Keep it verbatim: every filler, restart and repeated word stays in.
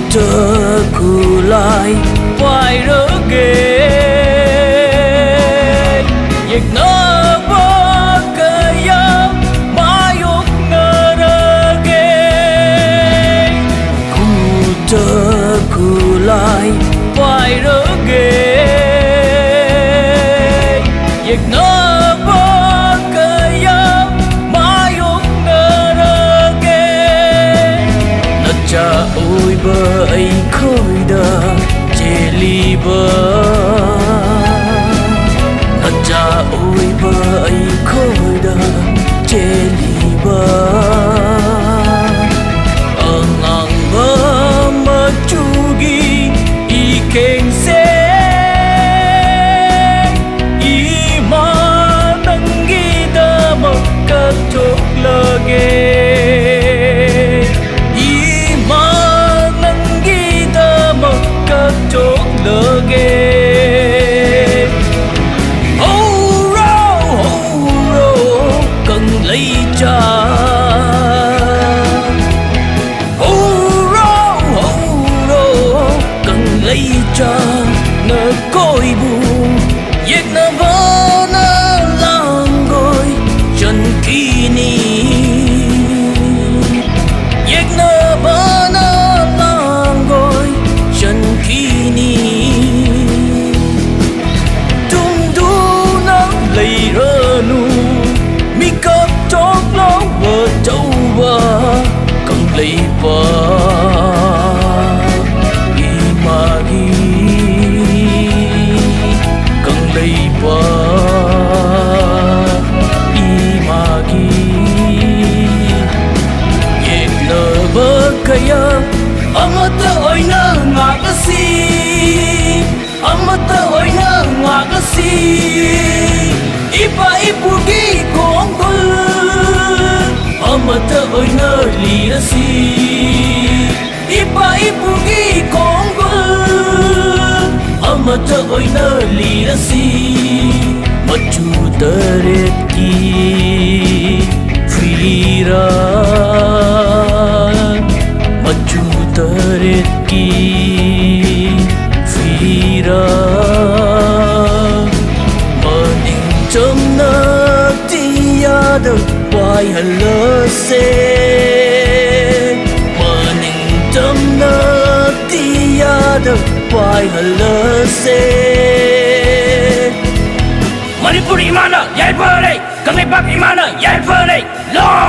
ꯈꯨꯠꯇ ꯈꯨꯠꯂꯥꯏ ꯄꯥꯏꯔꯒꯦ, ꯌꯦꯛꯅꯕ ꯀꯌꯥ ꯃꯥꯌꯣꯛꯅꯔꯒꯦ꯫ ꯈꯨꯠꯇ ꯈꯨꯠꯂꯥꯏ ꯄꯥꯏꯔꯒꯦ, ꯌꯦꯛꯅꯕ ꯀꯌꯥ ꯃꯥꯌꯣꯛꯅꯔꯒꯦ꯫ ꯅꯆꯥ ꯑꯣꯏꯕ ꯑꯩꯈꯣꯏꯗ ꯆꯦꯜꯂꯤꯕ, ꯅꯆꯥ ꯑꯣꯏꯕ ꯑꯩꯈꯣꯏꯗ ꯆꯦꯜꯂꯤꯕ ꯑꯉꯥꯡꯕ ꯃꯆꯨꯒꯤ ꯏꯀꯦꯡꯁꯦ, ꯏꯃꯥ ꯅꯪꯒꯤꯗꯃꯛ ꯀꯠꯊꯣꯛꯂꯒꯦ, ꯏꯃꯥ ꯅꯪꯒꯤꯗꯃꯛ ꯀꯠꯊꯣꯛꯂꯒꯦ꯫ ꯍꯧꯔꯣ, ꯍꯧꯔꯣ, ꯀꯪꯂꯩꯆꯥ꯫ ꯍꯧꯔꯣ, ꯍꯧꯔꯣ, ꯀꯪꯂꯩꯆꯥ, ꯅꯈꯣꯏꯕꯨ ꯌꯦꯛꯅꯕꯅ ꯂꯥꯡꯒꯣꯏ ꯆꯟꯈꯤꯅꯤ꯫ ꯌꯦꯛꯅꯕꯅ ꯂꯥꯡꯒꯣꯏ ꯆꯟꯈꯤꯅꯤ꯫ ꯇꯨꯝꯗꯨꯅ ꯂꯩꯔꯅꯨ, ꯃꯤꯀꯞ ꯊꯣꯛꯂꯣ ꯑꯆꯧꯕ ꯀꯪꯂꯩꯄꯥꯛ ꯏꯃꯥꯒꯤ, ꯀꯪꯂꯩꯄꯥꯛ ꯏꯃꯥꯒꯤ ꯌꯦꯛꯅꯕ ꯀꯌꯥ ꯑꯃꯠꯇ ꯑꯣꯏꯅ ꯉꯥꯛꯂꯁꯤ, ꯑꯃꯠꯇ ꯑꯣꯏꯅ ꯉꯥꯛꯂꯁꯤ꯫ ꯏꯄꯥ ꯏꯄꯨꯒꯤ ꯈꯣꯡꯒꯨꯜ ꯑꯃꯠꯇ ꯑꯣꯏꯅ ꯂꯤꯔꯁꯤ, ꯏꯄꯥ ꯏꯄꯨꯒꯤ ꯈꯣꯡꯒꯨꯜ ꯑꯃꯠꯇ ꯑꯣꯏꯅ ꯂꯤꯔꯁꯤ꯫ ꯃꯆꯨ ꯇꯔꯦꯠꯀꯤ ꯐꯤꯔꯥꯜ, ꯃꯆꯨ ꯇꯔꯦꯠ ꯀꯤ ꯐꯤꯔꯥ ꯃꯅꯤꯡ ꯆꯝꯅ ꯇꯤꯌꯥꯗ ꯄꯥꯏꯍꯜꯂꯁꯦ꯫ ꯃꯅꯤꯡ ꯆꯝꯅ ꯇꯤꯌꯥꯗ ꯄꯥꯏꯍꯜꯂꯁꯦ꯫ ꯃꯅꯤꯄꯨꯔ ꯏꯃꯥꯅ ꯌꯥꯏꯐꯔꯦ, ꯀꯪꯂꯩꯄꯥꯛ ꯏꯃꯥꯅ ꯌꯥꯏꯐꯔꯦ꯫ ꯂꯣꯡ